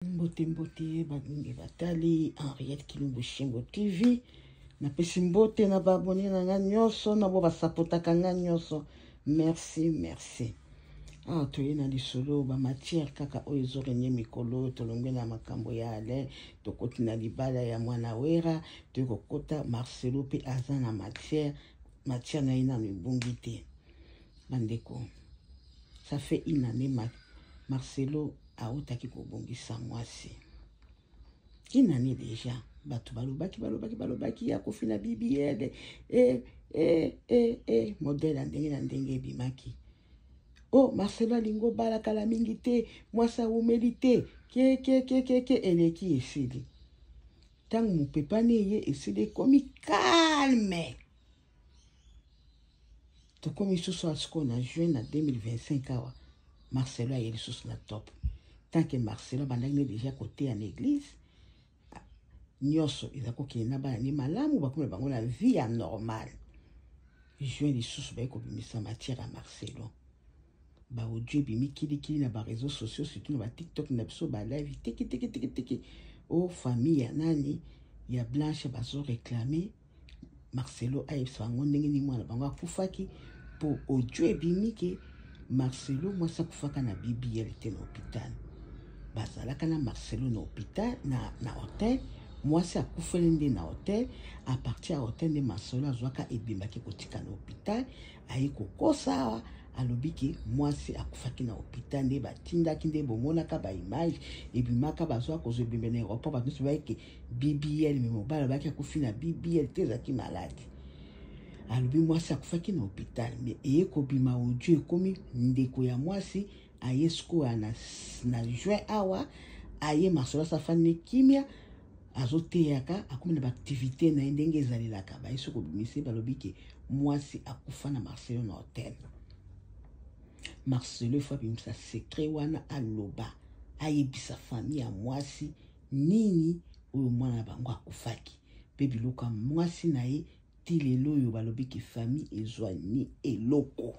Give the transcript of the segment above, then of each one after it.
Mbote mbote baningi batali Henriette Kilumbu Shingo TV. Napesi mbote na ba abonné na nga nyonso na bo basapotaka nga nyonso. Merci merci. Ah, toye na lisolo ba matière kaka oyo ezorenye mikolo oyo tolongwe na makambo ya Alain tokoti na libala ya mwana Wera toye kokota Marcelo mpe aza na matière matière na ye nano ebongi te bandeko ça fait une année Marcelo autaki kobongisa mwasi inani deja bato balobaki balobaki balobaki akufi na bbl e e e e modele ya ndenge na ndenge ebimaki o oh, marcelo alingi obala kala mingi te mwasi awumeli te kekekekeke eleki esili ntango mopepani eye esili ekomi kalme Tokomi lisusu awa sikoyo na juin na 2025 awa Marcelo aye lisusu na top. Tant que Marcelo abandaki ne deja koteya na eglise, nyonso eza kokende na bana ne malamu, bakomi na bango na vie ya normale. Juin lisusu baye kobimisa matière ya Marcelo. Ba audio ebimi kilikili na ba réseaux sociaux surtout na ba TikTok na biso ba live tiki tiki tiki tiki. O famille ya nani ya Blanche bazo réclamer Marcelo ayebisa bango ndenge nini mwana bango akufaki mpo audio ebimi ke Marcelo mwasi akufaka na BBL te na hôpital. Bazalaka na Marcelo na hôpital na, na hotel mwasi akufeli nde na hotel a partir ya hotel nde Marcelo azwaka ebembaki kotika na hôpital aye kokosa awa alobi ke mwasi akufaki na hôpital nde batindaki nde bomonaka ba image ebimaka bazwa kozwa ebembe na aéroport bato nyonso bayeke BBL me mobali alobaki akufi na BBL te ezalaki maladi alobi mwasi akufaki na hôpital me eye kobima audio ekomi ndeko ya mwasi aye sikoyo na, na juin awa aye masolo asafani ne kimia azoteyaka akomi na baaktivité na ye ndenge ezalelaka baye soki kobimisa ye balobi ke mwasi akufa na marcelo na hotel marcelo efo abimisa secret wana aloba ayebisa famille ya mwasi nini oyo mwana na bango akufaki mpe biloko ya mwasi na ye ti lelo oyo balobi ke famille ezwa ni eloko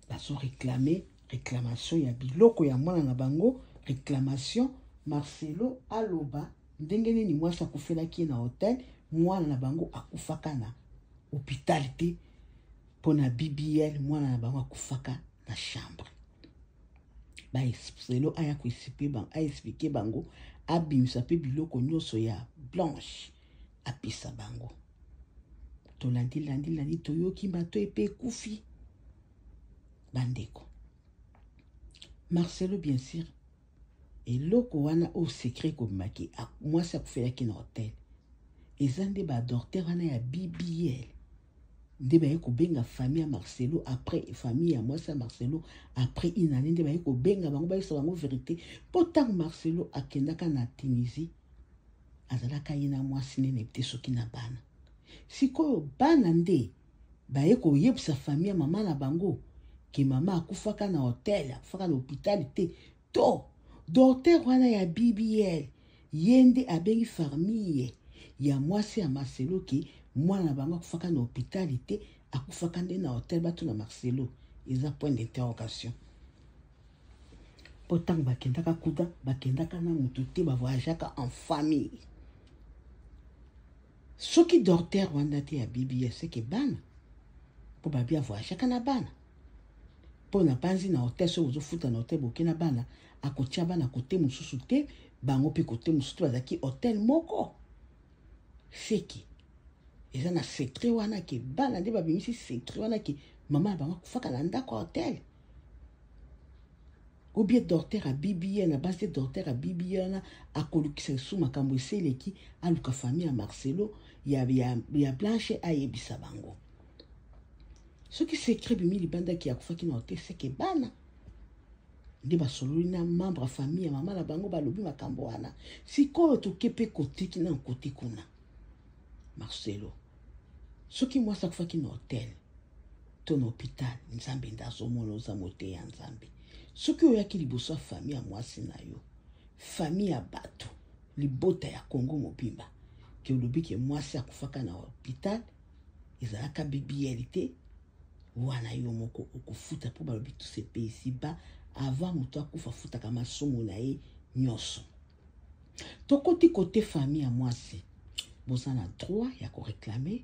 bazo réclame réclamation ya biloko ya mwana na bango réclamation marcelo aloba ndenge nini mwasi akufelaki ye na hotel mwana na bango akufaka na hôpital te mpo na bbl mwana na bango akufaka na chambre baeselo aya koexplike bango abimisa mpe biloko nyonso ya blanche apesa bango tolandi landi landi toyoki bato epe ekufi bandeko marcelo bien sûr eloko wana oyo secret ekobimaki mwasi akufelaki na hotel eza nde badocteur wana ya bbl nde baye kobenga famille ya Marcelo après famille ya mwasi ya Marcelo après une année nde baye kobenga bango bayebisa bango verité mpo ntango Marcelo akendaka na Tunisie azalaka ye na mwasi nene te soki na bana sikoyo bana nde baye koyebisa famille ya mama na bango ke mama akufaka na hotel akufaka na hôpital te to docteur wana ya bbl ye nde abengi famille ya mwasi ya marcelo ke mwana na bango akufaka na hôpital te akufaka nde na hotel batuna marcelo eza point d'interrogation mpo ntango bakendaka kuna bakendaka na motu te bavoyageaka en famille soki docteur wana te ya bbs seke bana mpo babi avoyageaka na bana mpo na banzi na hotel soki ozofuta na hotel boke na bana akotia bana kote mosusu te bango mpe kote mosusu te bazalaki hotel moko seki eza na secret wana ke bana nde babimisi secret wana ke mama na bango akufaka na ndako ya hotel ou bien docteur abibi ye na basi te docteur abibi ye wana akolukisa lisusu makambo esi eleki aluka famille ya marcelo ya, ya, ya blanche ayebisa bango soki secret bimi libanda ke akufaki na hotel seke bana nde basololi na membre ya famille ya mama na bango balobi makambo wana sikoyo toke mpe kotiki na nkote kuna marcelo soki mwasi akufaki na hotel to na hopital nzambe nde azomona oza moteya ya nzambe soki oyaki liboso ya famille ya mwasi na yo famille ya bato libota ya kongo mobimba ke olobi ke mwasi akufaka na hopital ezalaka bbl te wana yo moko okofuta mpo balobi tout se paye ici bas avant moto akufa afutaka masumu na ye Nyonso tokoti kote famille ya mwasi, boza na droit ya koreklame.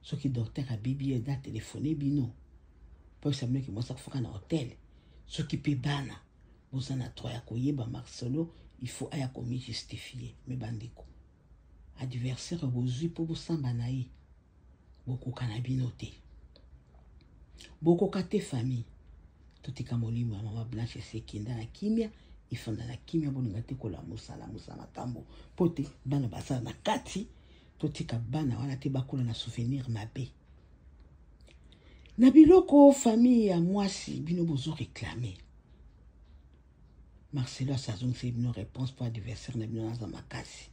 Soki docteur abibi ye da telefone bino mpo yebisa bino ke mwasi akufaka na hotel, soki mpe bana, boza na droit ya koyeba. Marcelo, il faut aya komijustifie. Me bandeko, adversaire bozwi mpo bosamba na ye, bokoka na bino te, bokoka te. Famille, totika molimo ya mama Blanche esi ekenda na kimia, efanda na kimia. Bolinga te kolamusalamusa makambo mpo te bana basala na kati. Totika bana wana te bakola na souvenir mabe na biloko. Famille ya mwasi, bino bozo réclame, Marcelo asi azongiseli bino réponse mpo adversaire na bino aza makasi.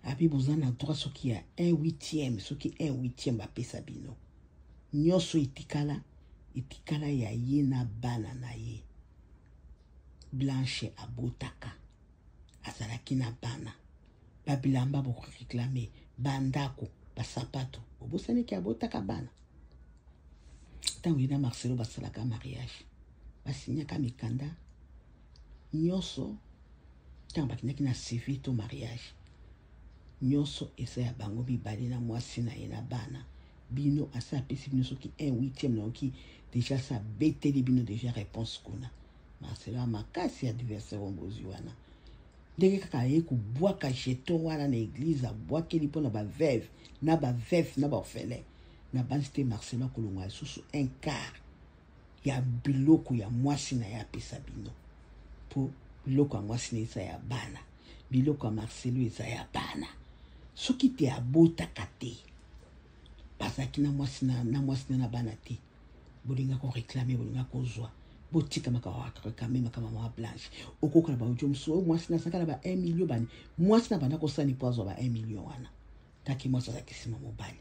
Abi boza na droit soki ya 1 huitième, soki 1 huitième bapesa bino. Nyonso etikala, etikala ya ye na bana na ye. Blanche abotaka, azalaki na bana. Babilamba bokoreklame, bandako, basapato, obosaniki abotaka bana. Ntango ye na Marcelo basalaka mariage, basinyaka mikanda nyonso. Ntango bakendaki na civil to mariage, nyonso eza ya bango mibale na mwasi na ye na bana. Bino asa apesi bino soki 1 huitième, nayoki déjà asa abeteli bino déjà réponse kuna. Marcelo ya makasi, adversaire bozwi wana, ndenge kaka aye kobwaka jeton wana na église, abwakeli mpona baveuve na baveuve na baorphelin. Na banzi te Marcelo akolonga lisusu un quart ya biloko ya mwasi na ye apesa bino, mpo biloko ya mwasi na eza ya bana, biloko ya Marcelo eza ya bana. Soki te abotaka te, bazalaki na mwasi na mwasi na bana te, bolinga koreklame, bolinga kozwa. Botika makambo ya reklame, makambo ya mama Blanche. Okoka na baaudio mosusu oyo mwasi nazalaka na ba 1 million. Bani mwasi na banda kosala ni mpo azwa ba 1 million wana? Kaki mwasi azalaki nsima mobali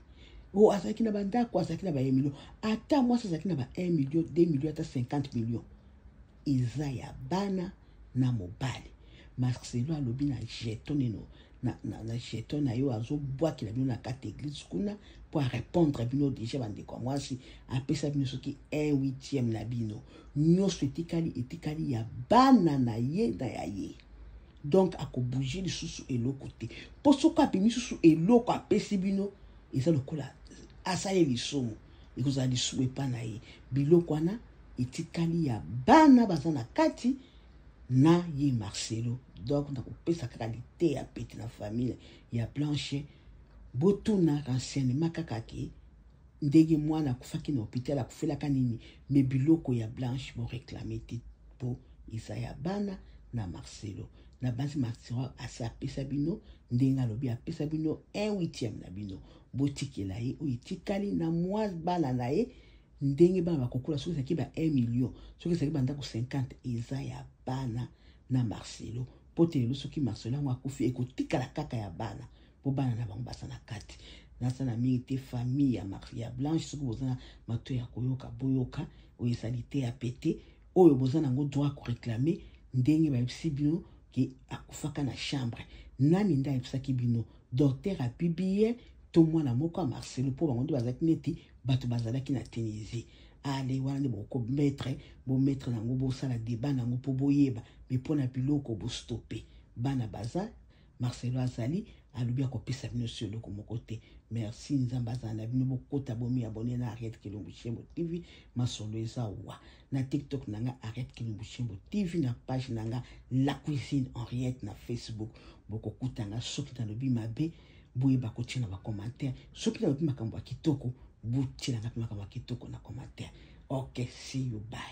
o azalaki na bandako, azalaki na ba 1 million. Ata mwasi azalaki na ba 1 million, 2 million, ata 50 million, eza ya bana na mobali. Marcelo alobi na jeton nino na jeton na yo azobwakela bino na kati église kuna mpo arépondre bino déjà. Bandeko ya mwasi, apesa bino soki 1 huitième na bino. Nyonso etikali, etikali ya bana na ye na ya ye. Donc akobouge lisusu eloko te, mpo soki abimi lisusu eloko apesi bino, eza lokola asali lisumu, ekozala lisumu epa na ye. Biloko wana etikali ya bana baza na kati na ye Marcelo. Donc nakopesa kaka liteya pete na famille ya Blanche: botuna renseignement kaka ke ndenge mwana akufaki na hôpital, akufelaka nini. Me biloko ya Blanche boreklame te, mpo eza ya bana na Marcelo. Na basi, Marcelo asi apesa bino ndenge alobi, apesa bino 1 huitième na bino. Botikela ye oyo etikali na mwa bana na ye, ndenge bana bakokola. Soki ezalaki ba 1 million, soki ezalaki bandako 50, eza ya bana na Marcelo. Mpo te lelo soki Marcelo yango akufi, ekotikala kaka ya bana, mpo bana na bango baza na kati. Naza na mingi te. Famille ya Blanche, soki boza na mato ya koyoka, boyoka oyo ezali te ya pete oyo boza nango droit koreklame. Ndenge bayebisi bino ke akufaka na chambre, nani nde ayebisaki bino? Docteur apublie to mwana moko ya Marcelo? Mpo bango nde bazalaki neti bato bazalaki na Tunisie. Ale wana nde bokomettre, bomettre nango, bosala débat nango mpo boyeba. Me mpo na biloko, bostope. Bana baza, Marcelo azali, alobi akopesa bino so eloko moko te. Merci, Nzambe azala na bino. Bokota, bomi abone na Ariette Kilumbu Shembo TV. Masolo eza wa na TikTok na nga, Ariette Kilumbu Shembo TV, na page na nga La Cuisine Henriette na Facebook. Bokokuta nga. Soki nalobi mabe, boyeba kotia na bacommentaire. Soki nalobi makambo ya kitoko, botielanga mpe makambo ya kitoko na commentaire. Ok, see you, bye.